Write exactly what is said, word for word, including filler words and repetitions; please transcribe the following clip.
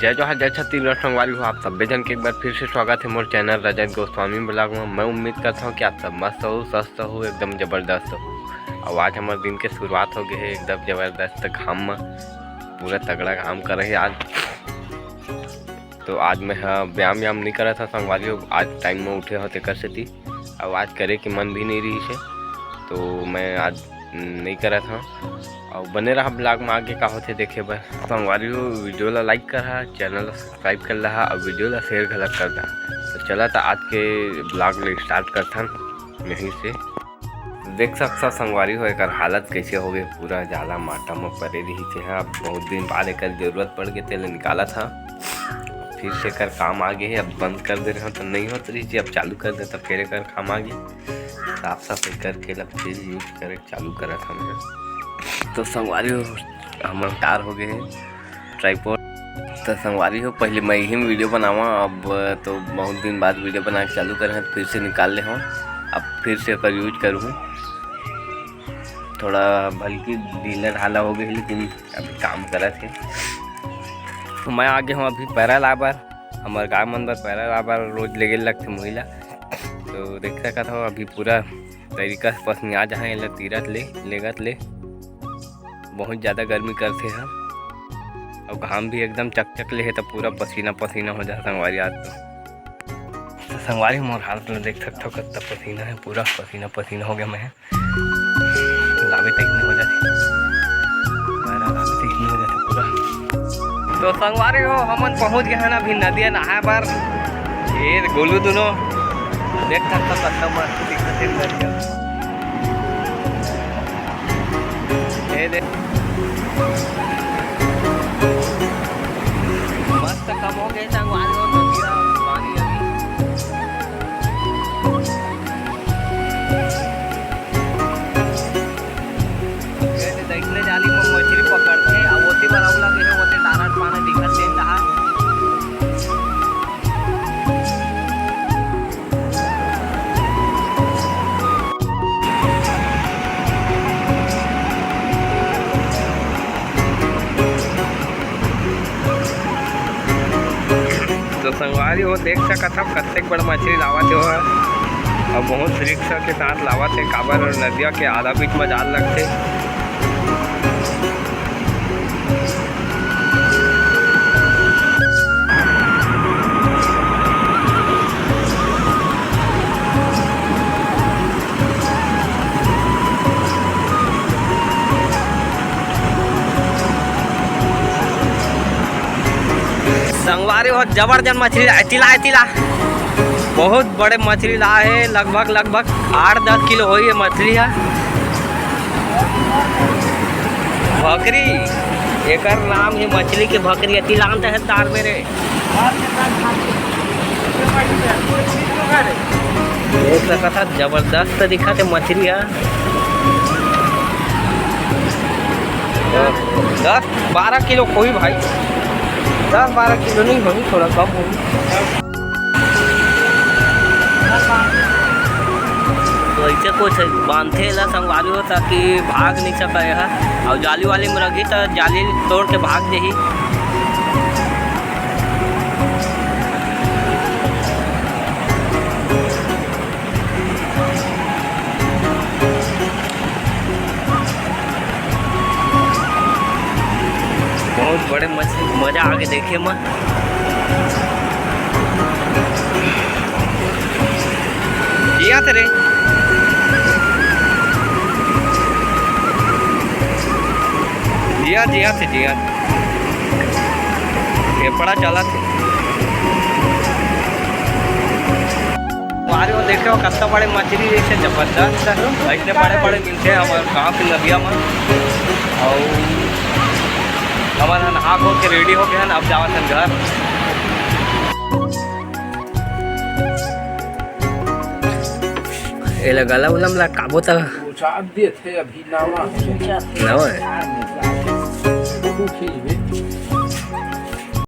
जय जोहार, जय छत्तीसगढ़ संगवारी हो। आप सब्बे झन के एक बार फिर से स्वागत है मोर चैनल रजत गोस्वामी ब्लॉग में। मैं उम्मीद करता हूँ कि आप सब मस्त हो, स्वस्थ हो, एकदम जबरदस्त हो। और आज हमारे दिन के शुरुआत हो गए है एकदम जबरदस्त घाम में, पूरा तगड़ा घाम कर रही है आज। तो आज मैं ह व्यायाम व्यायाम नहीं करा था संगवारी हो, आज टाइम में उठे हो तेकर सेती। अब आज करे के मन भी नहीं रही है, तो मैं आज नहीं करा था। और बने रहा ब्लॉग में, आगे का होते देखे बर। संगवारी हो, वीडियो ला लाइक कर रहा, चैनल ला सब्सक्राइब कर रहा और वीडियो ला शेयर घलक कर रहा। तो चला था आज के ब्लॉग ले स्टार्ट करथन यहीं से। देख सकता संगवारी हो, एकर हालत कैसे हो गए, पूरा जाला माटा में परे रही थे। अब बहुत दिन बाद एकर जरूरत पड़ गए, तेल निकाला था, फिर से एकर काम आ गए है। अब बंद कर दे रहे हो तो नहीं होत रही जी, अब चालू कर दे तो फिर एकर काम आ गए। साफ सफाई करके ला फिर यूज करे चालू करत हन। तो संगवारी हो, हमर तैयार हो गए हैं ट्राइपॉड। तो संगवारी हो, पहले मैं ही वीडियो बनावा, अब तो बहुत दिन बाद वीडियो बना के चालू करे हैं, फिर से निकाल ले हो, अब फिर से ओकर यूज करूँ। थोड़ा भलकी ढीला ढाला हो गई, लेकिन अभी काम करत है। तो मैं आ गया हूँ अभी पैरा लाए बर, हमर गाय मन बर पैरा लाए बर रोज लेगे लगथे मुही ला। तो देख सकत हो अभी पूरा तरीका से पसनिया जहाँ एला तीरत ले, लेगत ले, बहुत ज़्यादा गर्मी करथे ह। और घाम भी एकदम चकचक ले हे, तो पूरा पसीना पसीना हो जाए संगवारी आज तो। तो संगवारी मोर हालत में देख सकत हो, कत्ता पसीना है, पूरा पसीना पसीना हो गया मैं। लावे तक नहीं हो जाते, पैरा लावे तक नहीं हो जाते पूरा। तो संगवारी हो, हमन पहुंच गए हैं ना अभी नदिया नहाए बर। ये गोलू दोनों देख सकता, कत्ता मस्त दिखत है नदिया। ये देख, मस्त कम हो गए संगवारी हो, नदिया पानी अभी। ये दे देखने जाली में मछली पकड़ते हैं, अब ओती बर अउ लगे हैं, ओती डारा पाना दिखत तेन रहा। तो संगवारी हो, देख सकत हव कतेक बड़ मछली लावत हे ओहर, अउ बहुत रिक्स के साथ लावत हे, काबर नदिया के आधा बीच म जाल लगथे। संगवारी हो, जबरजन मछली ला, एती ला, एती ला। बहुत बड़े मछली ला हे, लगभग, लगभग आठ दस किलो होही ये मछली हा। भकरी, एकर नाम हे मछली के भकरी, एती लानत हे तार मेरे। देख सकत हव, जबरदस्त दिखत हे मछली हा। दस बारह किलो होही भाई, दस बारह किलो नहीं होही, थोड़ा कम होही। तो ऐसे कुछ बांधथे ला संगवारी हो, ताकि भाग नहीं सके हा। अउ जाली वाली में रखही त जाली तोड़ के भाग जाही। बहुत बड़े मछली, मजा आ गए देखे में। जिया थे रे। जिया, जिया थे, जिया। फेफड़ा चलत हे। हमारे वो देख रहे हो, कत्ता बड़े मछली जैसे जबरदस्त है। इतने बड़े बड़े मिलते हैं हमारे गाँव की नदिया में। और हमारा नहा धो के रेडी हो गया है, अब जावत हन घर। एला गला उला में लटकाबो त उचार देत हे अभी नावा। नवा हे। तू खींचबे